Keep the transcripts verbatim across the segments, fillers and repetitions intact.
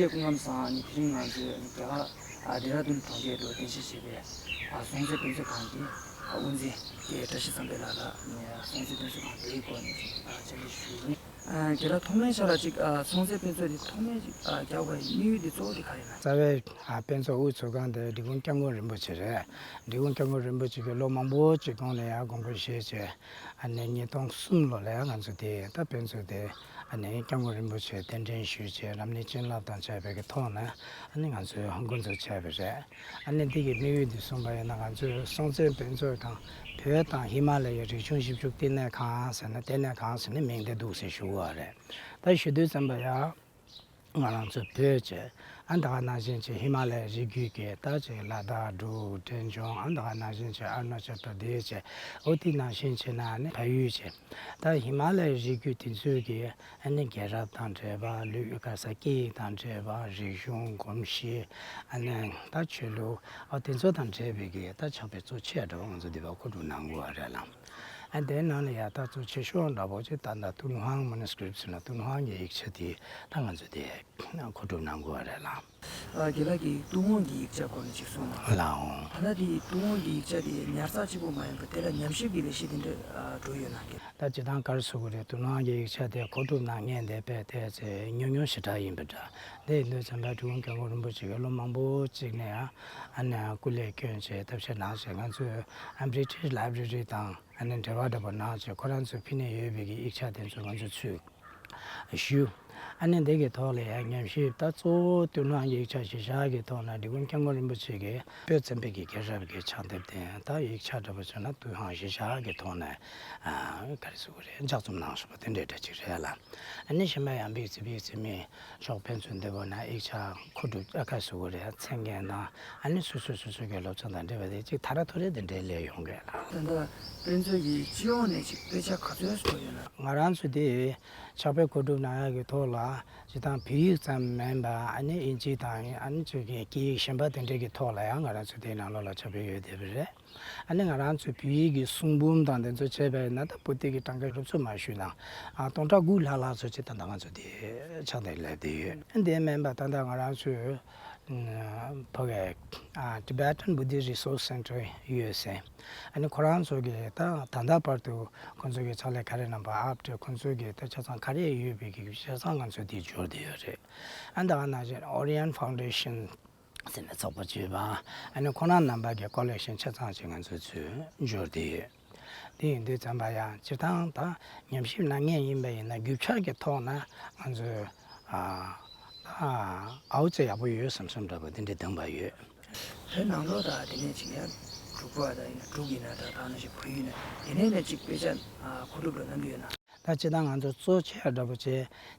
སྐུ་ཁམས་བཟང་། ཨ་ནི་དེ་རིང་ང་ཚོས་རྒྱ་གར་ཨ་ལྡེ་ར་ལྡུན་གྲོང་ཁྱེར་དུ་རྟེན་གཞི་བྱས་པའི་ཨ་སྲོང་བཙན་དཔེ་མཛོད་ཁང་གི་ཨ་དབུ་འཛིན་དེ་བཀྲ་ཤིས་བསམ་འཕེལ་ལགས་ལ་ནས་སྲོང་བཙན་དཔེ་མཛོད་ཁང་དེའི་སྐོར་ནས་ཅིག་ཨ་བཅར་འདྲི་ཞུ་ཡིན། ཨ་རྒན་ལགས་ཐོག་མའི་ཆ་ལ་ཅིག་ཨ་སྲོང་བཙན་དཔེ་མཛོད་དེ་ཐོག་མའི་ཅིག་ཨ་རྒྱག་པའི་དམིགས་ཡུལ་དེ་གཙོ་བོ་དེ་ག་རེ་ཡིན་ན། རྩ་བའི་ཨ་དཔེ་མཛོད་དབུ་འཛུགས་མཁན་དེ་འབྲི་གུང་སྐྱབས་མགོན་རིན་པོ་ཆེ་རེད། འབྲི་གུང་སྐྱབས་མགོན་རིན་པོ་ཆེ་གིས་ལོ་མང་པོ་ཅིག་གོང་ལ་ཡང་དགོངས་པ་བཞེས་བྱས། ཨ་ནི་ཉིས་སྟོང་གསུམ་ལོ་ལ་ཡང་ང་ཚོ་དེ་ད་དཔེ་མཛོད་དེ་ཨ་ནི་སྐྱབས་མགོན་རིན་པོ་ཆེ་གདན་འདྲེན་ཞུས་བྱས་རབ་གནས་བྱིན་རླབས་དང་བཅས་པའི་གི་ཐོག་ནས་ཨ་ནི་ང་ཚོས་འགོ་འཛུགས་བྱས་པ་རེད། ཨ་ནི་འདི་གི་དམིགས་ཡུལ་འདི་གསུངས་པ་ཡིན་ན། ང་ཚོས་སྲོང་བཙན་དཔེ་མཛོད་དང་བོད་དང་ཧི་མ་ལ་ཡའི་རིག་གཞུང་ཞིབ་འཇུག་ལྟེ་གནས་ཁང་ཟེར་ན་ལྟེ་གནས་ཁང་ཟེར་ནས་མིང་དེ་འདུག་ཟེར་ཞུ་གི་ཡོད་རེད། ད་ཞུ་དུས་ཙམ་པ་ཡང་ང་རང་ཚོ་བོད་ཀྱི་ཨ་ད་ག་ནང་བཞིན་གྱི་ཧི་མ་ལ་ཡའི་རི་རྒྱུད་ཀྱི་ད་ཅིག་ལ་དྭགས་འབྲུག་འབྲས་ལྗོངས་ཨ་ད་ག་ནང་བཞིན་གྱི་ཨ་རུ་ན་ཅལ་པྲ་དེ་ཤི་ཨོ་དེ་ནང་བཞིན་བྱས་ན་ནི་བལ་ཡུལ་གྱི་ད་ཧི་མ་ལ་ཡའི་རི་རྒྱུད་དེ་ཚོའི་གི་ཨ་ནི་རྒྱལ་རབས་དང་འབྲེལ་བ། ལུས་ག་ས་སྐད་ཡིག་དང་འབྲེལ་བ། རིག་གཞུང་། གོམས་གཤིས། ཨ་ནི་ད་ཆོས་ལུགས། ཨ་དེ་ཚོ་དང་འབྲེལ་བའི་གི་ད་ཕྱག་དཔེ་གཙོ་ཆེ་འདྲ་བོ་ང་ཚོ་འདི་པར་མཁོ་སྒྲུབ་གནང་དགོས་པ་རེད་ལ། ཨ་དེའི་ནང་ལ་ཡ་ད་གཙོ་ཆེ་ཤོས་འདྲ་བོ་ཅིག་ད་ད་ཏུན་ཧོང་མེ་ནུ་སི་ཀི་རིབ་ཟེར་ན་ཏུན་ཧོང་གི་ཡིག་ཆ་དེ་ད་ང་ཚོ་དེ་མཁོ་སྒྲུབ་གནང་དགོས་པ་རེད་ལ། ཨ་རྒན་ལགས་ཀྱིས་ཏུན་ཧོང་གི་ཡིག་ཆ་སྐོར་ནས་ཅིག་གསུངས་གནང་། ལགས་འོང་། ད་ལྟ་དེ་ཏུན་ཧོང་གི་ཡིག་ཆ་དེ་ཉར་ཚགས་གཅིག་པོ་མ་ཡིན་པར་དེ་ལ་ཉམས་ཞིབ་ཀྱི་ལས་གཞི་དེ་འདྲ་ཨ་འགྲོ་ཡོད་ན་རྒན། ད་སྤྱིར་བཏང་ག་རེ་ཟེར་དགོས་རེད། ཏུན་ཧོང་གི་ཡིག་ཆ་དེ་མཁོ་སྒྲུབ་གནང་མཁན་དེ་དཔེ་དེ་ཚེ་ཉུང་ཉུང་ཞེ་དྲག་ཡིན་པ་འདྲ། དེ་ཡིན་དུས་ཙམ་པ་འབྲི་གུང་སྐྱབས་མགོན་རིན་པོ་ཆེ་གིས་ལོ་མང་པོ་ཅིག་ནས་ཡང་ཨ་ནི་སྐུ་ལས་བསྐྱོན་བྱས་ཐབས་ཤེས་གནང་བྱས། ང་ཚོས་ཨ་British Library དང་ཨ་ནི་འབྲེལ་བ་འདྲ་པོ་གནང་བྱས། ཁོ་རང་ཚོས་ཕུལ་ནས་ཡོད་པའི་གི་ཡིག་ཆ་དེ་ཚོ་ང་ཚོས་ཚུར་ཞུས། ཨ་ནི་འདི་གི་ཐོག་ལ་ཡང་ཉམས་ཞིབ་ད་གཙོ་བོ་ཏུན་ཧོང་ཡིག་ཆ་གཞི་བཞག་གི་ཐོག་ནས་འབྲི་གུང་སྐྱབས་མགོན་རིན་པོ་ཆེ་གིས་བོད་བཙན་པོའི་གི་རྒྱལ་རབས་ཀྱི་ཕྱག་དེབ་དེ་ད་ཡིག་ཆ་འདྲ་པོ་བྱས་ན་ཏུན་ཧོང་གཞི་བཞག་གི་ཐོག་ནས་ཨ་ག་རེ་ཟེར་དགོས་རེད། ལྗགས་རྩོམ་གནང་བཞག་པ་དེ་འདྲའི་འདྲ་ཅིག་རེད་ལ། ཨ་ནི་གཞན་པ་ཡང་པིག་ཙི་པིག་ཙི་མི་ཤོག་ཕན་ཚུན་འདི་པོ་ན་ཡིག་ཆ་མཁོ་སྒྲུབ་ཨ་ག་རེ་ཟེར་དགོས་རེད། མཚན་མཁན་དང་ཨ་ནི་སོ་སོ་སོ་སོ་གི་སློབ་ཚན་དང་འབྲེལ་བ་དེ་ཅིག་ཐ་ར་ཐོ་རེ་དེ་འདྲའི་སླེབས་ཡོང་གི་ལ། ད་ལྟ་དཔེ་མཛོད་ཀྱི་སྤྱི་ཡོངས་ནས་ཅིག་དཔེ་ཆ་ག་ཚོད་བཟོ་ཡོད་ན། ང་རང་ཚོ་དེ་ཕྱག་དཔེ་མཁོ་སྒྲུབ་གནང་ཡག་གི་ཐོག་ལ་སྤྱིར་བཏང་བོད་ཡིག་ཙམ་མིན་པ་ཨ་ནི་དབྱིན་ཇི་དང་ཨ་ནི་ཅིག་གི་སྐད་ཡིག་གཞན་པ་དེ་འདྲའི་གི་ཐོག་ལ་ཡང་ང་རང་ཚོ་དེའི་ནང་ལོགས་ལ་ཕྱག་དཔེ་ཡོད་བསྡད་པ་རེད། ཨ་ནི་ང་རང་ཚོའི་བོད་ཡིག་གི་གསུང་འབུམ་དང་དེ་ཚོ་བྱས་པ་ཡིན་ན་ད་པོ་ཏི་གི་གྲངས་ཀ་རུབ་ཚུབ་མ་ཞུས་ན་ཨ་སྟོང་ཕྲག་དགུ་ལྷག་ལྷག་ཚོ་ཅིག་ད་ལྟ་ང་ཚོ་དེ་ཕྱག་དེབ་སླེབས་བསྡད་ཡོད། དེ་མིན་པ་ད་ལྟ་ང་རང་ཚོའི་ཕ་གི་ཨ་Tibetan Buddhist Resource Center USA ཨ་ནི་ཁོ་རང་ཚོ་གི་ད་ད་ལྟ་བར་དུ་ཁོ་ཚོ་གི་ཕྱག་ལས་ག་རེ་གནང་པ་ཨབ་ཏུ་ཁོ་ཚོ་གི་ད་ཆ་ཚང་ག་རེ་ཡོད་པའི་གི་ཆ་ཚང་ང་ཚོ་དེ་འབྱོར་བསྡད་ཡོད་རེད། ཨ་ད་ག་ནང་བཞིན་Orion Foundation ཟེར་ནས་ཚོགས་པ་བརྒྱུད་པ་ཨ་ནི་ཁོ་རང་རྣམ་པ་གི་ཀོ་ལེག་ཤན་ཆ་ཚང་ཅིག་ང་ཚོས་ཚུར་འབྱོར་བསྡད་ཡོད། དེ་ཡིན་དུས་ཙམ་པ་ཡང་སྤྱིར་བཏང་ད་ཉམས་ཞིབ་གནང་མཁན་ཡིན་པ་ཡིན་ན་རྒྱུ་ཆ་གི་ཐོག་ནས་ང་ཚོས་ཨ་ད་ཨའུ་ཙི་ཡག་པོ་ཡོད་བསམ་བསམ་འདྲ་པོ་དེ་འདྲའི་འདུན་པ་ཡོད། བོད་ནང་ལོགས་དང་དེ་ནས་ཅིག་ཡང་འབྲུག་པ་དང་ཡིན་ན་འབྲུག་ཡིན་ན་ད་ད་ནང་བཞིན་བལ་ཡུལ་ཡིན་ན་དེ་ནས་ནས་ཅིག་དཔེ་ཆ་ཨ་མཁོ་སྒྲུབ་ལ་གནང་གི་ཡོད་ན། ད་སྤྱིར་བཏང་ང་ཚོ་གཙོ་ཆེ་བ་འདྲ་པོ་བྱས་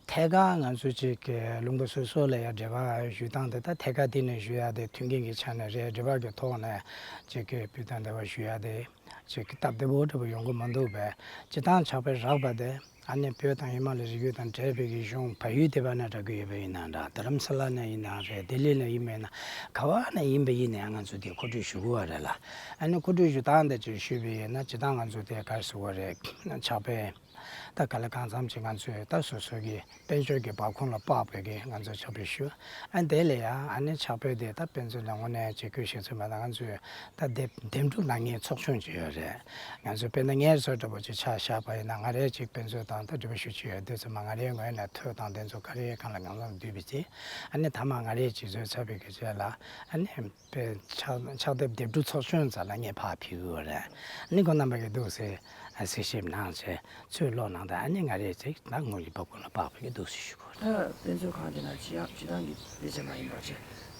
ཐད་ཀར་ང་ཚོ་ཅིག་གི་ལུང་པ་སོ་སོ་ལ་ཡང་འབྲེལ་བ་ཞུ་སྟངས་དེ་ད་ཐད་ཀར་དེ་ནས་ཞུ་ཡ་དེ་མཐུན་རྐྱེན་གྱི་ཆ་ནས་རེད། འབྲེལ་བ་གི་ཐོག་ནས་ཅིག་གི་སྤུས་དང་འདྲ་བ་ཞུ་ཡ་དེ་ཅིག་གི་སྟབས་བདེ་པོ་འདྲ་པོ་ཡོང་གི་མི་འདུག་པས། སྤྱིར་བཏང་ཕྱག་དཔེ་རག་པ་དེ་ཨ་ནི་བོད་དང་ཧི་མ་ལ་ཡའི་རི་རྒྱུད་དང་འབྲེལ་བའི་གི་གཞུང་བལ་ཡུལ་དེ་བ་ན་འདྲ་གི་ཡོད་པ་ཡིན་ན་འདྲ། རྡ་རམ་ས་ལ་ནས་ཡིན་ན་རེད། ལྡི་ལི་ནས་ཡིན་པ་ཡིན་ན་ག་བ་ནས་ཡིན་པ་ཡིན་ན་ཡང་ང་ཚོ་དེ་མཁོ་སྤྲོད་ཞུ་དགོས་པ་རེད་ལ། ཨ་ནི་མཁོ་སྤྲོད་ཞུ་སྟངས་དེ་ཅིག་ཞུས་པ་ཡིན་ན་སྤྱིར་བཏང་ང་ཚོ་དེ་ག་རེ་ཟེར་དགོས་རེད། ཕྱག་དཔེ་ད་ག་ལ་གང་འཚམ་ཅིག་ང་ཚོས་ད་སོ་སོ་གི་དཔལ་འབྱོར་གྱི་འབབ་ཁུངས་ལ་དཔག་པའི་གི་ང་ཚོས་ཕྱག་དཔེ་ཞུ། ཨ་དེ་ལ་ཡང་ཨ་ནི་ཕྱག་དཔེ་དེ་ད་དཔེ་མཛོད་ནས་དངོས་གནས་ཅིག་བཀོད་ཤེས་ཚུལ་མ་དང་ང་ཚོས་ད་འདེམས་འདེམས་སྒྲུག་གནང་མཁན་ཚོགས་ཆུང་ཅིག་ཡོད་རེད། ང་ཚོས་དཔེར་ན་ངའི་བཟོ་འདྲ་པོ་ཅིག་ཆ་བཞག་པ་ཡིན་ན་ང་རའི་ཅིག་དཔེ་མཛོད་དང་ད་འབྲེལ་བ་ཞུ་ཅིག་ཡོད་དུས་ཙམ་པ་ང་རའི་ངོས་ནས་ཐོ་དང་དེ་ཚོ་ག་རེ་གང་ལ་གང་འཚམ་བསྡུས་པ་ཅིག་ཨ་ནི་ད་མ་ང་རའི་ཅིག་བཟོས་ཚར་བའི་གི་རྗེས་ལ་ཨ་ནི། པའི་ཕྱག་ཕྱག་དེབ་སྡེབ་སྒྲུག་ཚོགས་ཆུང་རྩ་ལ་ངས་ཕར་ཕུལ་གི་ཡོད་རེད། ནི་ཁོང་རྣམ་པ་གིས་འདུག་སེ་གཟིགས་ཞིབ་གནང་བྱས་ཚུར་ཀློག་གནང་དང་ཨ་ནི་ང་རས་ཅིག་ད་དངུལ་གྱི་འབབ་ཁུངས་ལ་དཔག་པའི་འདུག་སེ་ཞུ་དགོས་རེད། ད་དཔེ་མཛོད་ཁང་དེ་ན་ཅི་ཡང་སྤྱི་བཏང་གི་དཔེ་ཆ་མ་ཡིན་པ་བྱས་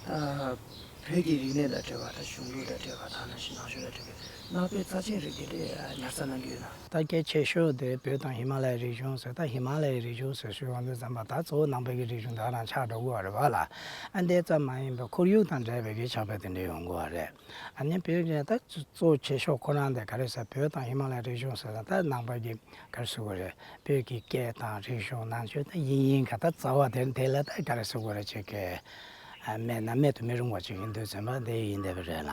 ད་བོད་ཀྱི་རིག་གནས་དང་འབྲེལ་བ་དང་གཞུང་ལུགས་དང་འབྲེལ་བ་དང་ནང་བཞིན་ནང་ཆོས་དང་འབྲེལ་བའི་གནའ་དཔེ་རྩ་ཆེན་རིགས་དེ་འདྲས་ཉར་ཚགས་གནང་གི་ཡོད་ན། ད་གལ་ཆེ་ཤོས་དེ་བོད་དང་ཧི་མ་ལ་ཡའི་རིག་གཞུང་ཟེར། ད་ཧི་མ་ལ་ཡའི་རིག་གཞུང་ཟེར་ཞུ་ཡོང་དུས་ཙམ་པ་ད་གཙོ་བོ་ནང་པའི་གི་རིག་གཞུང་ད་རང་ཆགས་འགྲོ་གི་ཡོད་རེད་བ་ལ། ཨ་འདི་ཙམ་མ་ཡིན་པའི་ཁོར་ཡུག་དང་འབྲེལ་བའི་གི་ཕྱག་དཔེ་དེ་འདྲ་ཡོང་གི་ཡོད་རེད། ཨ་ནི་བོད་ཀྱི་ད་གཙོ་ཆེ་ཤོས་ཁོ་རང་དེ་ག་རེ་ཟེར་བོད་དང་ཧི་མ་ལ་ཡའི་རིག་གཞུང་ཟེར་ན་ད་ནང་པ་གི་ག་རེ་ཟེར་དགོས་རེད། བོད་ཀྱི་སྐད་དང་རིག་གཞུང་ནང་ཆོས་དང་དབྱིན་ཡིག་ག་ད་རྩ་བ་དེ་དེ་ལ་ད་ག་རེ་ཟེར་དགོས་རེད་ཅིག་གི་ཨ་མེད་ན་མེད་དུ་མི་རུང་བ་ཅིག་ཡིན་དུས་ཙམ་པ་དེ་ཡིན་བསྡད་པ་རེད་ལ།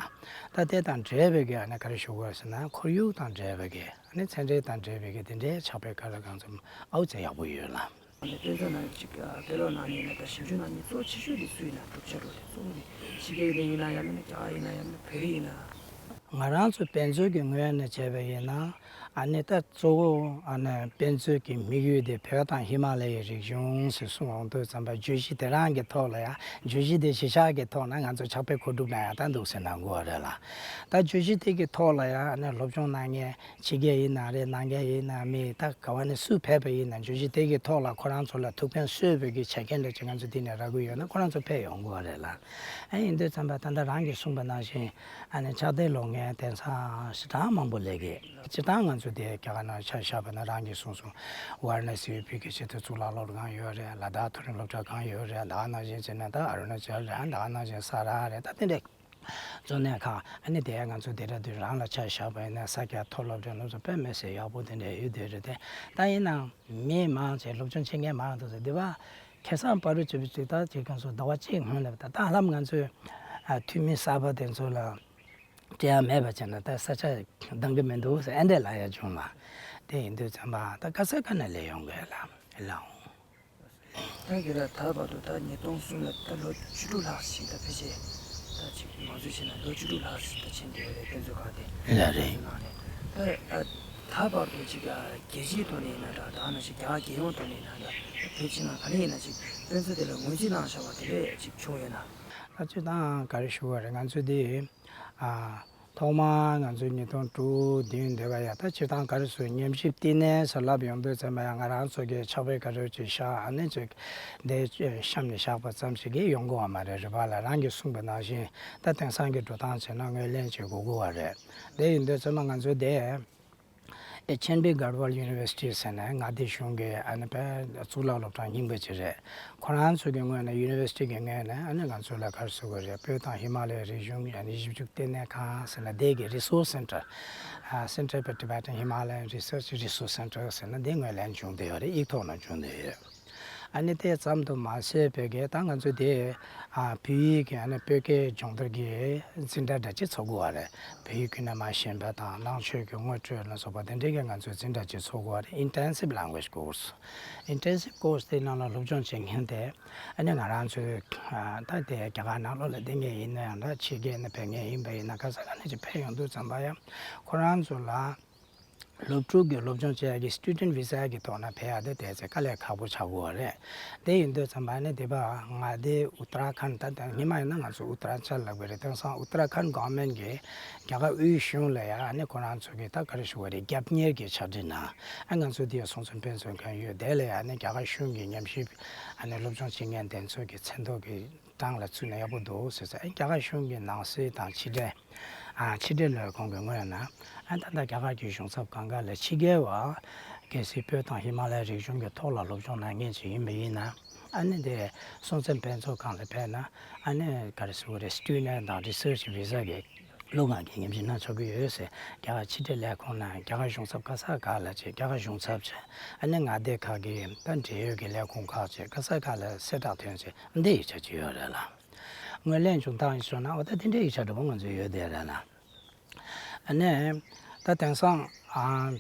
ད་དེ་དང་འབྲེལ་བའི་གི་ཨ་ནི་ག་རེ་ཞུ་དགོས་རེད་ཟེར་ན་ཁོར་ཡུག་དང་འབྲེལ་བའི་གི་ཨ་ནི་མཚན་རིག་དང་འབྲེལ་བའི་གི་དེ་འདྲའི་ཕྱག་དཔེ་ག་ལ་གང་འཚམ་ཨའུ་ཙི་ཡག་པོ་ཡོད་ལ། ནས་དཔེ་མཛོད་ནང་གཅིག་དཔེ་ཀློག་གནང་མཁན་ཡིན་ན་ད་ཞིབ་འཇུག་གནང་མཁན་གཙོ་ཆེ་ཤོས་དེ་སུ་ཡིན་ན་གྲུབ་ཆ་འགྲོ་དེ་གཙོ་བོ་དེ་ཕྱི་རྒྱལ་ཡིན་ན་ཡང་མིན་ན་རྒྱ་གར་ཡིན་ན་ཡང་མིན་ན་བོད་རིགས་ཡིན་ན། ང་རང་ཚོ་དཔེ་མཛོད་ཀྱི་ངོས་ནས་བྱས་པ་ཡིན་ན། ཨ་ནི་ད་གཙོ་བོ་ཨ་ནི་དཔེ་མཛོད་ཀྱི་དམིགས་ཡུལ་དེ་བོད་དང་ཧི་མ་ལ་ཡའི་རིག་གཞུང་ཟེར་གསུངས་ཡོང་དུས་ཙམ་པ་བརྗོད་གཞི་དེ་རང་གི་ཐོག་ལ་ཡང་བརྗོད་གཞི་དེ་གཞི་ཆགས་ཀྱི་ཐོག་ན་ང་ཚོ་ཕྱག་དཔེ་མཁོ་སྒྲུབ་གནང་ཡག་ད་འདུག་ཟེར་གནང་དགོས་པ་རེད་ལ། ད་བརྗོད་གཞི་དེ་གི་ཐོག་ལ་ཡང་ཨ་ནི་སློབ་སྦྱོང་གནང་མཁན་ཕྱི་རྒྱལ་ཡིན་ན་རེད། ནང་རྒྱལ་ཡིན་ན་མིན་ད་ག་བ་ནས་སུ་ཕེབས་པ་ཡིན་ན་བརྗོད་གཞི་དེ་གི་ཐོག་ལ་ཁོ་རང་ཚོ་ལ་ཐུགས་ཕན་གསོས་པའི་གི་ཆ་རྐྱེན་འདྲ་ཅིག་ང་ཚོ་འདི་ནས་རག་གི་ཡོད་ན་ཁོ་རང་ཚོ་ཕེབས་ཡོང་དགོས་པ་རེད་ལ། ཨ་ཡིན་དུས་ཙམ་པ་ད་ལྟ་རང་གིས་གསུངས་པ་ནང་བཞིན་ཨ་ནི་ཕྱག་དཔེ་ཀློག་མཁན་དེང་སང་ཞེ་དྲག་མང་པོ་སླེབས་ཀྱི། སྤྱིར་བཏང་ང་ཚོ་དེ་རྒྱ་གར་ནང་ཆ་བཞག་པ་ན་རང་གིས་གསུངས་སོང་། ཝཱ་ར་ཎ་སི་ཡུ་པི་གི་ཆེད་དུ་གཙུག་ལག་སློབ་གྲྭ་གང་ཡོད་རེད། ལ་དྭགས་མཐོ་རིམ་སློབ་གྲྭ་གང་ཡོད་རེད། ད་ག་ནང་བཞིན་བྱས་ན་ད་ཨ་རུ་ན་ཅལ་རེད། ད་ག་ནང་བཞིན་ས་རཱ་རེད། ད་དེ་འདྲ་གཙོ་གནད་ཁག་ཨ་ནི་དེ་ང་ཚོ་དེ་ར་དུས་རང་ལ་ཆ་བཞག་པ་ཡིན་ན་ས་སྐྱ་མཐོ་སློབ་གྲྭའི་སློབ་གསོ་དཔེ་མི་སྲིད་ཡག་པོ་དེ་འདྲ་ཡོད་དེ་རེད་དེ། ད་ཡིན་ནའང་མི་མང་ཆེ་སློབ་སྦྱོང་བྱེད་མཁན་མང་དུ་ཟེར་དེ་བ། ཁ་སང་བར་དུ་བྱས་པའི་ཚུལ་ད་ཅིག་ཁོང་ཚོ་ཟླ་བ་གཅིག་སྔོན་ལ་ད་ད་ལམ་ང་ཚོའི་ཨ་འཐུས་མི་གསར་པ་དེ་ཚོ་ལ་སྤྲད་ཡ་མེད་པ་བྱས་ན་ད་ས་ཆ་འདང་གི་མི་འདུག་ཟེར་ཨེ་འདྲས་ལབ་ཡ་བྱུང་ལ། དེ་ཡིན་དུས་ཙམ་པ་ད་ག་ས་ག་ནས་སླེབས་ཡོང་གི་ལ་ལའང་། ད་གི་ལ་ད་བར་དུ་ད་ཉིས་སྟོང་གསུམ་ལ་ད་ལོ་བཅུ་དྲུག་ལྷག་ཞིག་ད་ཕལ་ཆེར་ད་ཅིག་ང་ཚོས་བྱས་ན་ལོ་བཅུ་དྲུག་ལྷག་ཞིག་ད་ཕྱིན་བསྡད་ཡོད་རེད། དཔེ་མཛོད་ཁང་དེ་ལ་རེད། ནང་ནས་ད་ད་བར་དུ་ཅིག་རྒྱལ་སྤྱིའི་ཐོག་ནས་ཡིན་ན་འདྲ། ད་ནང་བཞིན་རྒྱ་གར་རྒྱལ་ཡོངས་ཐོག་ནས་ཡིན་ན་འདྲ། ད་བོད་ཕྱི་ནང་ག་ནས་ཡིན་ན་ཅིག་དཔེ་མཛོད་དེ་ལ་ངོས་འཛིན་གནང་བཞག་པ་དེ་འདྲས་ཅིག་བྱུང་ཡོད་ན། ད་སྤྱིར་བཏང་ག་རེ་ཞུ་བ་རེད། ང་ཚོ་འདི་ཨ་ཐོག་མར་ང་ཚོ་ཉིས་སྟོང་དྲུག་བདུན་འདི་བ་ཡ་ད་སྤྱིར་བཏང་ག་རེ་ཟེར་ཉམས་ཞིབ་བསྟི་གནས་ཟེར་ལབ་ཡོང་དུས་ཙམ་པ་ཡ་ང་རང་ཚོ་གི་ཕྱག་དཔེ་ག་རེ་ཅིག་བཞག་ཨ་ནི་ཅིག་འདི་གཤམ་ནས་བཞག་པ་ཙམ་ཞིག་གིས་ཡོང་གི་ཡོད་མ་རེད། རེད་པ་ལ། རང་གིས་གསུངས་པ་ནང་བཞིན་ད་དེང་སང་གི་འགྲོ་སྟངས་བྱས་ན་ངོས་ལེན་བྱེད་དགོས་དགོས་པ་རེད། དེ་ཡིན་དུས་ཙམ་པ་ང་ཚོ་དེ། ཨེ་ཆེན་པི་གར་ཝལ་ཡུ་ནི་ཝར་སི་ཊི་ཟེར་ནས་མངའ་སྡེ་གཞུང་གི་ཨ་ནི་དཔེ་གཙུག་ལག་སློབ་གྲྭ་རྙིང་པ་ཅིག་རེད། ཁོ་རང་ཚོ་གི་ངོས་ནས་ཡུ་ནི་ཝར་སི་ཊི་གི་ངོས་ནས་ཨ་ནི་ང་ཚོ་ལ་ག་རེ་ཟེར་དགོས་རེད། བོད་དང་ཧི་མ་ལ་ཡའི་རིག་གཞུང་ཨ་ནི་ཞིབ་འཇུག་ལྟེ་གནས་ཁང་ཟེར་ན་དེ་གི་རི་སོར་སི་སེན་ཊར། ཨ་Center for Tibetan Himalayan Research Resource Center ཟེར་ན་དེ་ངོས་ལེན་བྱུང་བསྡད་ཡོད་རེད། ཡིག་ཐོག་ནས་བྱུང་བསྡད་ཡོད། ཨ་ནི་དེ་ཙམ་དུ་མ་ཟད་པའི་གི་ད་ང་ཚོ་དེ་ཨ་བོད་ཡིག་གི་ཨ་ནི་བོད་སྐད་སྦྱོང་བརྡར་གྱི་འཛིན་གྲྭ་འདྲ་ཅིག་ཚོགས་དགོས་པ་རེད། བོད་ཡིག་ཁུལ་ནས་མར་ཤེས་པ་དང་ནང་ཆོས་ཀྱི་ངོ་སྤྲོད་ལ་སོགས་པ་དེ་འདྲའི་གི་ང་ཚོའི་འཛིན་གྲྭ་ཅིག་ཚོགས་དགོས་པ་རེད། Intensive language course། Intensive course་དེ་ནང་ལ་སློབ་སྦྱོང་བྱེད་མཁན་དེ་ཨ་ནི་ང་རང་ཚོའི་ཨ་ད་དེ་རྒྱ་གར་ནང་ལོགས་ལ་བསྡད་མཁན་ཡིན་ན་ཡང་འདྲ། ཕྱི་རྒྱལ་ནས་ཕེབས་མཁན་ཡིན་པ་ཡིན་ན་ག་ས་ག་ནས་ཅིག་ཕེབས་ཡོང་དུས་ཙམ་པ་ཡང་ཁོ་རང་ཚོ་ལ། སློབ་ཕྲུག་གི་སློབ་སྦྱོང་བྱེད་ཡག་གི་སི་ཊུ་ཌེན་ཊི་བི་ཟ་གི་ཐོག་ནས་ཕེབས་ཡག་དེ་དེ་ཚེ་དཀའ་ལས་ཁག་པོ་ཆགས་ཀྱི་ཡོད་རེད། དེ་ཡིན་དུས་ཙམ་པ་ནི་དེ་བ་མངའ་སྡེ་ཨུ་ཏྲ་ཁཱན་ད་ལྟ་སྔོན་མ་ཡིན་ན་ང་ཚོ་ཨུ་ཏྲ་ཅལ་ལབ་ཀྱི་རེད། དེང་སང་ཨུ་ཏྲ་ཁཱན་གོ་ཝར་མེན་ཊི་གི་རྒྱ་གར་དབུས་གཞུང་ལ་ཡ་ཨ་ནི་ཁོ་རང་ཚོ་གི་ད་ག་རེ་ཞུ་བ་རེད། རྒྱབ་གཉེར་གྱི་ཕྱག་བྲིས་གནང་། ཨ་ང་ཚོ་འདི་ཡ་སྲོང་བཙན་དཔེ་མཛོད་ཁང་ཡོད། དེ་ལ་ཡ་ཨ་ནི་རྒྱ་གར་གཞུང་གི་ཉམས་ཞིབ་ཨ་ནི་སློབ་སྦྱོང་བྱེད་མཁན་དེ་ཚོ་གི་མཚན་ཐོ་གི་གྲངས་ལ་བཙུགས་ན་ཡག་པོ་འདུག་ཟེར་ཚེ། ཨ་རྒྱ་གར་གཞུང་གི་ནང་སྲིད་དང་ཕྱི་འབྲེལ། ཨ་ཕྱི་འབྲེལ་ལས་ཁུངས་ཀྱི་ངོས་ནས་ཨ་ད་ལྟ་རྒྱ་གར་གྱི་གཞུང་ཚབ་གང་ག་ལ་ཕྱི་རྒྱལ་བ། གལ་སྲིད་བོད་དང་ཧི་མ་ལ་ཡའི་རིག་གཞུང་གི་ཐོག་ལ་སློབ་སྦྱོང་གནང་མཁན་ཅིག་ཡིན་པ་ཡིན་ན། ཨ་ནི་དེ་སྲོང་བཙན་དཔེ་མཛོད་ཁང་ལ་ཕེབས་ན་ཨ་ནི་ག་རེ་ཟེར་དགོས་རེད། སི་ཊུ་ཌེན་ཊི་དང་རི་སར་ཆི་བི་ཟ་གི་ལོ་ལྔ་གི་ཉམས་ཞིབ་གནང་ཆོག་གི་ཡོད་ཟེར། རྒྱ་གར་ཕྱི་འབྲེལ་ལས་ཁུངས་ནས་རྒྱ་གར་གཞུང་ཚབ་ག་ས་ག་ལ་བྱས། རྒྱ་གར་གཞུང་ཚབ་བྱས། ཨ་ནི་མངའ་སྡེ་ཁག་གི་ད་འབྲེལ་ཡོད་ཀྱི་ལས་ཁུངས་ཁག་བྱས། ག་ས་ག་ལ་གསལ་བསྒྲགས་ཐོན་བྱས། འདི་ཡིག་ཆ་ཅིག་ཡོད་རེད་ལ། ངོས་ལེན་བྱུང་སྟངས་ཡིན་ཟེར་ན་འོ་ད་དེ་འདྲའི་ཡིག་ཆ་འདྲ་པོ་ང་ཚོ་ཡོད་བསྡད་རེད་ལ། ཨ་ནི་ད་དེང་སང་ཨ་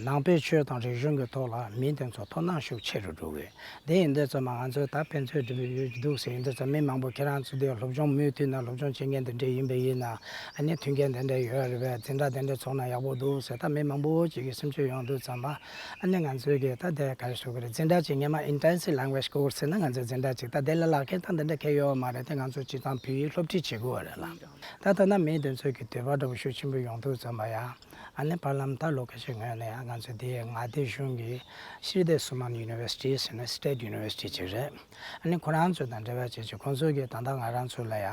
ནང་པའི་ཆོས་དང་རིག་གཞུང་གི་ཐོག་ལ་མི་དེ་ཚོ་དོ་སྣང་ཤུགས་ཆེ་རུ་འགྲོ་གི། དེ་ཡིན་དུས་ཙམ་པ་ང་ཚོས་ད་དཔེ་མཛོད་འགྲིམ་ཡོད་འདུག་ཟེར་ཡིན་དུས་ཙམ་མི་མང་པོ་ཁྱེད་རང་ཚོ་དེ་སློབ་སྦྱོང་མུ་མཐུད་ནས་སློབ་སྦྱོང་བྱེད་མཁན་དེ་འདྲ་ཡིན་པ་ཡིན་ན་ཨ་ནི་མཐུན་རྐྱེན་དེ་འདྲ་ཡོད་རེད་པས། འཛིན་གྲྭ་དེ་འདྲ་ཚོགས་ན་ཡག་པོ་འདུག་ཟེར་ད་མི་མང་པོ་ཅིག་གི་སེམས་ཤུགས་ཡོང་དུས་ཙམ་པ། ཨ་ནི་ང་ཚོའི་གི་ད་དེ་ག་རེ་ཞུ་གི་རེད། འཛིན་གྲྭ་ཅིག་སྔོན་མ་Intensive Language Course་ཟེར་ན་ང་ཚོའི་འཛིན་གྲྭ་ཅིག་ད་དེ་ལ་ལག་ཁྱེར་དང་དེ་འདྲ་གང་ཡོད་མ་རེད་དེ། ང་ཚོ་སྤྱིར་བཏང་བོད་ཡིག་སློབ་ཁྲིད་བྱེད་དགོས་རེད་ལ། ད་ད་ལྟ་མི་དེ་ཚོའི་གི་འདོད་པ་འདྲ་པོ་ཤུགས་ཆེན་པོ་ཡོང་དུས་ཙམ་པ་ཡ། ཨ་ནི་བར་ལམ་ད་ལོ་ཁ་ཤས་སྔོན་ནས་ཡ་ང་ཚོ་དེ་མངའ་སྡེ་གཞུང་གི་Sri Dev Suman University་ཟེར་ན་State University་ཅིག་རེད། ཨ་ནི་ཁོ་རང་ཚོ་དང་འབྲེལ་བ་བྱེད་ཅིག་ཁོང་ཚོ་གི་ད་ལྟ་ང་རང་ཚོ་ལ་ཡ།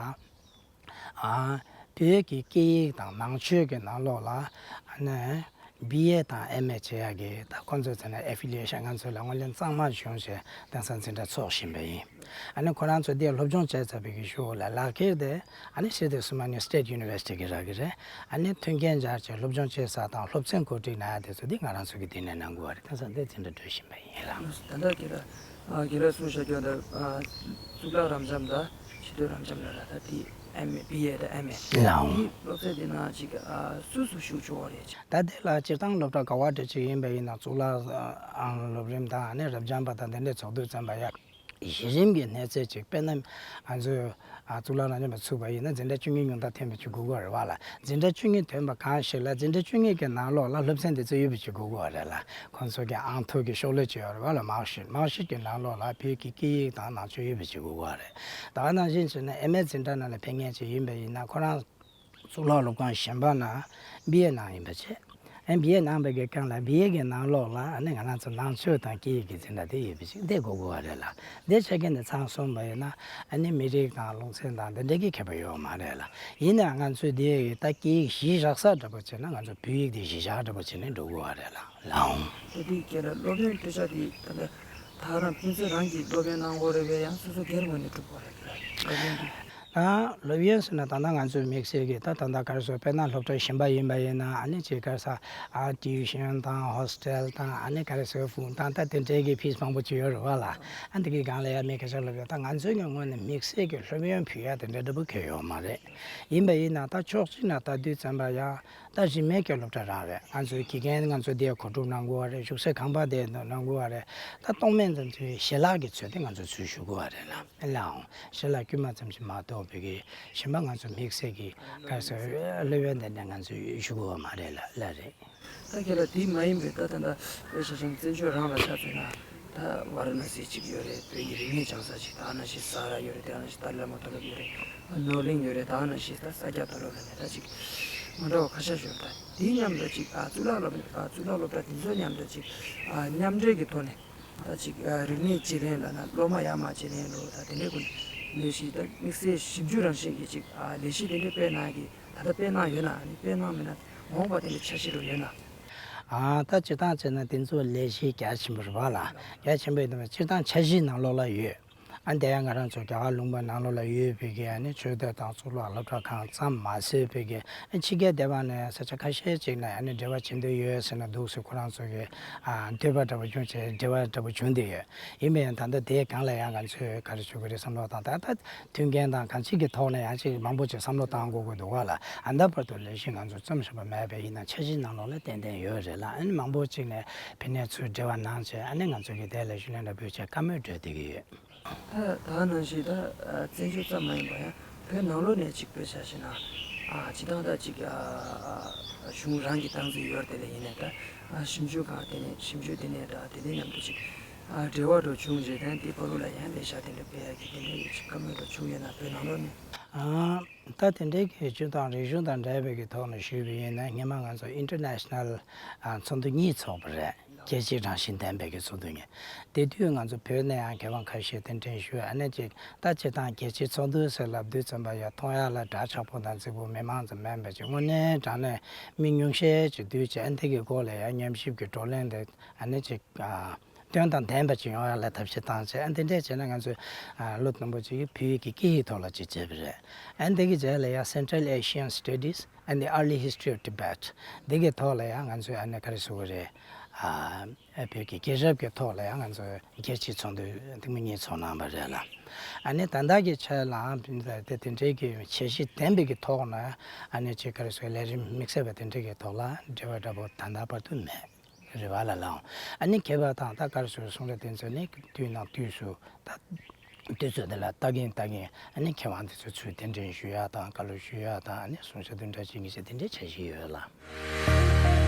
ཨ་བོད་ཀྱི་སྐད་ཡིག་དང་ནང་ཆོས་ཀྱི་ནང་ལོགས་ལ་ཨ་ནི་བི་ཨེ་དང་ཨེམ་ཨེ་བྱེད་ཡག་གི་ད་ཁོང་ཚོའི་ཚོ་ནས་ཨེ་ཕི་ལི་ཡེ་ཤན་ང་ཚོ་ལ་ངོས་ལེན་གཙང་མ་བྱུང་བྱས་དེང་སང་འཛིན་གྲྭ་ཚོགས་བཞིན་པ་ཡིན། ཨ་ནི་ཁོ་རང་ཚོ་འདིར་སློབ་སྦྱོང་བྱས་ཚར་བའི་གི་གཞུག་ལ་ལག་ཁྱེར་དེ་ཨ་ནི་Sri Dev Suman State University་གི་རག་གི་རེད། ཨ་ནི་མཐུན་རྐྱེན་སྦྱར་བྱས་སློབ་སྦྱོང་བྱེད་ས་དང་སློབ་ཚན་གོ་སྒྲིག་གནང་ཡག་དེ་ཚོ་འདི་ང་རང་ཚོ་གི་འདི་ནས་གནང་དགོས་པ་རེད། དེང་སང་འདི་འཛིན་གྲྭ་སྒྲོལ་བཞིན་པ་ཡིན་ལ། ད་ལྟ་ཁྱེད་རང་ཨ་ཁྱེད་རང་གསུངས་བཞག་རྒྱུ་འདི་ཨ་གཙུག་ལག་རབ་འབྱམས་དང་ཕྱི་སྡོད་རབ་འབྱམས་ལ་ལ་ད་དེ་ ཨེམ་ཨེ། བི་ཨེ་དང་ཨེམ་ཨེ། ལའོ། དེའི་སློབ་ཚན་དེ་ནང་ཅིག་ཨ་སུ་སུ་ཞུགས་ཆོག་པ་རེད། ད་དེ་ལ་སྤྱིར་བཏང་སློབ་གྲྭ་ག་བ་འདྲ་ཅིག་ཡིན་པ་ཡིན་ན་གཙུག་ལག་ཨང་སློབ་རིམ་དང་ཨ་ནི་རབ་འབྱམས་པ་དང་དེ་འདྲའི་ཚོགས་འདུ་བཙུགས་པ་ཡ། གཞི་རིམ་གྱི་གནས་ཚད་ཅིག་དཔེར་ན་ང་ཚོས་ཨ་གཙུག་ལག་རབ་འབྱམས་པ་ཚུགས་པ་ཡིན་ན་འཛིན་གྲྭ་བཅུ་གཉིས་ཉུང་མཐར་ཐོན་པ་ཅིག་དགོས་ཀྱི་རེད་བ་ལ། འཛིན་གྲྭ་བཅུ་གཉིས་ཐོན་པ་གང་ཞིག་ལ་འཛིན་གྲྭ་བཅུ་གཉིས་ཀྱི་ནང་ལོགས་ལ་སློབ་ཚན་དེ་ཚོ་ཡོད་པ་ཅིག་དགོས་ཀྱི་རེད་ལ། ཁོང་ཚོ་གི་ཨང་ཐོབ་ཀྱི་ཤོག་ལྷེ་ཅིག་ཡོད་རེད་བ་ལ། མར་ཤིཊ། མར་ཤིཊ་ཀྱི་ནང་ལོགས་ལ་བོད་ཀྱི་སྐད་ཡིག་དང་ནང་ཆོས་ཡོད་པ་ཅིག་དགོས་ཀྱི་རེད། ད་ག་ནང་བཞིན་བྱས་ན་ཨེམ་ཨེ་འཛིན་གྲྭ་ནང་ལ་ཕེབས་མཁན་ཅིག་ཡིན་པ་ཡིན་ན་ཁོ་རང་གཙུག་ལག་སློབ་ཁང་གཞན་པ་ན་བི་ཨེ་གནང་ཡིན་པ་བྱས། ཨེ་བི་ཨེ་གནང་བའི་གི་སྒང་ལ་བི་ཨེ་གི་ནང་ལོགས་ལ་ཨ་ནི་ང་རང་ཚོ་ནང་ཆོས་དང་སྐད་ཡིག་གི་འཛིན་གྲྭ་དེ་ཡོད་པ་ཞིག་དེ་དགོས་དགོས་པ་རེད་ལ། དེ་ཆ་རྐྱེན་དེ་ཚང་སོང་བ་ཡིན་ན་ཨ་ནི་མི་རིགས་དང་ལུང་ཚན་དང་དེ་འདྲ་གི་ཁྱད་པར་ཡོད་མ་རེད་ལ། ཡིན་ནའང་ང་ཚོས་དེ་ཡི་ད་སྐད་ཡིག་གཞི་བཞག་ས་འདྲ་པོ་བྱས་ན་ང་ཚོ་བོད་ཡིག་དེ་གཞི་བཞག་འདྲ་པོ་བྱས་ནས་འགྲོ་དགོས་པ་རེད་ལ། ལའོ། ད་དེའི་སྐད་ལ་སློབ་ཡོན་སྤྲོད་བྱ་དེ་ད་ལྟ་ད་རང་ཕན་ཚུན་རང་གིས་སློབ་ཡོན་གནང་དགོས་རེད་པས། ཡང་སོ་སོ་སྒེར་ངོས་ནས་སྒྲུབ་དགོས་རེད་པས། སློབ་ཡོན་དེ། ད་སློབ་ཡོན་ཟེར་ན་ད་ལྟ་ང་ཚོའི་དམིགས་བསལ་གྱི་ད་ད་ལྟ་ག་རེ་ཟེར། དཔེར་ན་སློབ་གྲྭ་གཞན་པ་ཡིན་པ་ཡིན་ན་ཨ་ནི་ཅིག་ག་རེ་ཟེར། ཨ་ཊི་ཡུ་ཤན་དང་ཧོ་སི་ཊེལ་དང་ཨ་ནི་ག་རེ་ཟེར། ཧྥུང་ཏང་ད་དེ་འདྲའི་གི་ཕིས་མང་པོ་ཅིག་ཡོད་རེད་བ་ལ། ཨ་འདི་གི་སྒང་ལ་ཡ་མི་སྐད་ཆ་སློབ་ཡོན། ད་ང་ཚོའི་གི་ངོས་ནས་དམིགས་བསལ་གྱི་སློབ་ཡོན་ཕུལ་ཡ་དེ་འདྲ་འདྲ་པོ་གང་ཡང་ཡོད་མ་རེད། ཡིན་པ་ཡིན་ན་ད་ཕྱོགས་གཅིག་ནས་ལྟ་དུས་ཙམ་པ་ཡ། ད་རིན་མེད་ཀྱི་སློབ་གྲྭ་རང་རེད། ང་ཚོའི་དགེ་རྒན་ང་ཚོ་དེ་གོ་སྒྲིག་གནང་དགོས་པ་རེད། བཞུགས་སའི་ཁང་པ་དེ་གནང་དགོས་པ་རེད། ད་སྟོང་སྨན་ཙམ་ཚོའི་ཞལ་ལག་གི་ཚོད་དེ་ང་ཚོ་ཚུར་ཞུ་དགོས་པ་རེད་ལ། ཨེ་ལའང་ཞལ་ལག་དཀྱུས་མ་ཙམ་ཞིག་མ་གཏོགས་བོད་ཀྱི་གཞན་པ་ང་ཚོ་དམིགས་བསལ་གྱི་ག་རེ་ཟེར། སློབ་ཡོན་དེ་འདྲ་ང་ཚོས་ཞུ་དགོས་པ་མ་རེད་ལ། ལ་རེད། ད་ཁྱེད་ལ་དེ་མ་ཡིན་པའི་ད་ད་ད་དཔེ་ཆ་བཞག་ན་བཙན་བྱོལ་རང་ལ་ཆ་མཚོན་ན། ད་ཝ་ར་ཎ་སི་གཅིག་ཡོད་རེད། བོད་ཀྱི་རིག་གནས་སྦྱང་ས་གཅིག་ད་ནང་བཞིན་ས་ར་ཡོད་རེད། ད་ནང་བཞིན་ཏཱ་ལའི་བླ་མ་མཐོ་སློབ་ཡོད་རེད། ནོར་གླིང་ཡོད་རེད། ད་ནང་བཞིན་ད་ས་སྐྱ་མཐོ་སློབ་ལ་ནས་ད་ཅིག་མི་འདྲ་བ་ཁ་ཤས་ཤོད། ད་དེའི་མཉམ་དུ་ཅིག་ཨ་གཙུག་ལག་སློབ་ཨ་གཙུག་ལག་སློབ་གྲྭ་དེ་ཚོའི་མཉམ་དུ་ཅིག་ཨ་མཉམ་འབྲེལ་གྱི་ཐོག་ནས་ད་ཅིག་ཨ་རིག་གནས་བརྗེ་ལེན་ལབ་ན་སློབ་མ་ཡར་མར་བརྗེ་ལེན་ལོ་ད་དེ་འདྲའི་སྒོ་ནས་ལས་གཞི་ད་དམིགས་བསལ་ཞིབ་འཇུག་རང་བཞིན་གྱི་ཅིག་ཨ་ལས་གཞི་དེ་འདྲའི་སྤེལ་གནང་གི་ད་ལྟ་སྤེལ་གནང་ཡོད་ན། ཨ་ནི་སྤེལ་གནང་མེད་ན་འོངས་པ་དེ་འདྲའི་འཆར་གཞི་རུ་ཡོད་ན། ཨ་ད་སྤྱིར་བཏང་བྱས་ན་དེ་ཚོ་ལས་གཞི་རྒྱ་ཆེན་པོ་རེད་བ་ལ། རྒྱ་ཆེན་པོ་ཡིན་ན་སྤྱིར་བཏང་འཆར་གཞིའི་ནང་ལོགས་ལ་ཡོད། ཨ་འདི་ཡང་ང་རང་ཚོ་རྒྱ་གར་ལུང་པ་ནང་ལོགས་ལ་ཡོད་པའི་གི་ཨ་ནི་ཆོས་སྡེ་དང་གཙུག་ལག་སློབ་གྲྭ་ཁང་ཙམ་མ་ཟད་པའི་གི་ཨ་ཕྱི་རྒྱལ་སྡེ་བ་ནས་ས་ཆ་ཁ་ཤས་ཅིག་ནས་ཨ་ནི་འབྲེལ་བ་བྱེད་འདོད་ཡོད་ཟེར་ན་འདུག་ཟེར། ཁོ་རང་ཚོ་གི་ཨ་འདོད་པ་འདྲ་པོ་བྱུང་བྱས་འབྲེལ་བ་འདྲ་པོ་བྱུང་བསྡད་ཡོད། ཡིན་པ་ཡང་ད་ལྟ་དེའི་སྒང་ལ་ཡང་ང་ཚོས་ག་རེ་ཞུ་གི་རེད་བསམ་བློ་བཏང་། ད་ལྟ་མཐུན་རྐྱེན་དང་གང་ཅིའི་ཐོག་ནས་ཡང་ཅིག་མང་པོ་ཅིག་བསམ་བློ་བཏང་དགོས་ཀྱི་འདུག་བ་ལ། ཨ་ད་བར་དུ་ལས་གཞི་ང་ཚོ་བརྩམས་བཞག་པ་མེད་པས། ཡིན་ན་འཆར་གཞིའི་ནང་ལོགས་ལ་ཏན་ཏན་ཡོད་རེད་ལ། ཨ་ནི་མང་པོ་ཅིག་ནས་ཕ་ནས་ཚུར་འབྲེལ་བ་གནང་བྱས་ཨ་ནི་ང་ཚོ་གི་དེ་ལ་ཞུ་ལན་འདྲ་པོ་བྱས་བཀའ་མོལ་སྤྲོད་བསྡད་ཀྱི་ཡོད། ད་ད་ནང་བཞིན་ད་བཙན་བྱོལ་ཙམ་མ་ཡིན་པ་ཡང་བོད་ནང་ལོགས་ནས་ཅིག་དཔེ་ཆ་བཞག་ན། ཨ་སྤྱིར་བཏང་ད་ཅིག་ཨ་གཞུང་རང་གི་སྟངས་འཛིན་ཡོད་དེ་ལས་ཡིན་ནའི་ད་ཨ་ཞིབ་འཇུག་ཁང་དེ་ནས་ཞིབ་འཇུག་དེ་ནས་ད་དེ་དེ་མཉམ་དུ་ཅིག་ཨ་འབྲེལ་བ་འགྲོ་བྱུང་རྗེས་ད་དེ་བར་དུ་ལ་ཡང་ལས་བྱ་དེ་འདྲ་སྤེལ་ཡག་གི་དེ་འདྲ་ཡོད་ཅིག་བཀའ་མོལ་འགྲོ་བྱུང་ཡོད་ན་བོད་ནང་ལོགས་ནས། ཨ་ད་དེ་འདྲའི་གི་སྤྱིར་བཏང་རིག་གཞུང་དང་འབྲེལ་བའི་གི་ཐོག་ནས་ཞུས་པ་ཡིན་ན་སྔོན་མ་ང་ཚོ་ཨིན་ཊར་ནེ་ཤ་ནལ་ཨ་ཚོགས་འདུ་གཉིས་ཚོགས་པ་རེད། རྒྱལ་སྤྱིའི་རང་བཞིན་ལྡན་པའི་གི་ཚོགས་འདུ་གཉིས། དེ་དུས་ང་ཚོ་བོད་ནས་ཡང་མཁས་དབང་ཁ་ཤས་གདན་འདྲེན་ཞུས། ཨ་ནི་ཅིག་ད་སྤྱིར་བཏང་རྒྱལ་སྤྱིའི་ཚོགས་འདུ་ཟེར་ལབ་དུས་ཙམ་པ་ཡ་མཐོང་ཡ་ལ་འདྲ་ཆགས་པོ་དང་རྫིག་པོ་མི་མང་ཙམ་མིན་པ་ཅིག་དངོས་གནས་དྲང་གནས་མི་ཉུང་ཤས་ཅིག་འདུས་བྱས་ཨ་འདི་གི་སྐོར་ལ་ཡང་ཉམས་ཞིབ་ཀྱི་བགྲོ་གླེང་དེ་ཨ་ནི་ཅིག་ཨ། དོན་དང་ལྡན་པ་ཅིག་ཡོང་ཡ་ལ་ཐབས་ཤེས་བཏང་བྱས། ཨ་འདི་འདྲས་བྱས་ན་ང་ཚོས་ཨ་ལོ་དང་པོ་ཅིག་བོད་ཡིག་གི་སྐད་ཡིག་ཐོག་ལ་ཅིག་བྱས་པ་རེད། ཨ་འདི་གི་རྗེས་ལ་ཡང་Central Asian Studies and the Early History of Tibet འདི་གི་ཐོག་ལ་ཡང་ང་ཚོས་ཨ་ནི་ག་རེ་ཟེར་དགོས་རེད། ཨ་བོད་ཀྱི་རྒྱལ་རབས་ཀྱི་ཐོག་ལ་ཡང་ང་ཚོས་རྒྱལ་སྤྱིའི་ཚོགས་འདུ་ཐེངས་མ་གཉིས་ཚོགས་གནང་བ་རེད་ལ། ཨ་ནི་ད་ལྟ་གི་ཆ་ལའང་དེ་དེ་འདྲའི་གི་འཆར་གཞི་ལྡན་པའི་གི་ཐོག་ནས་ཨ་ནི་ཅིག་ག་རེ་ཟེར་ལས་རིམ་དམིགས་བསལ་བ་དེ་འདྲའི་གི་ཐོག་ལ་འབྲེལ་བ་འདྲ་པོ་ད་ལྟ་བར་དུ་མེད། རེད་བ་ལ་ལའང་། ཨ་ནི་མཁས་པ་དང་ད་ག་རེ་ཟེར་གསུང་རབ་དེ་ཚོ་ནི་དུས་ནང་དུས་སུ་ད་དུས་ཚོད་དེ་ལ་ལྟ་གིན་ལྟ་གིན་ཨ་ནི་མཁས་དབང་དེ་ཚོ་ཚུར་གདན་འདྲེན་ཞུ་ཡག་དང་བཀའ་སློབ་ཞུ་ཡག་དང་ཨ་ནི་གསུང་བཤད་བདུན་ཕྲག་གཅིག་གཉིས་ཤིག་དེ་འདྲའི་འཆར་གཞི་ཡོད་ལ།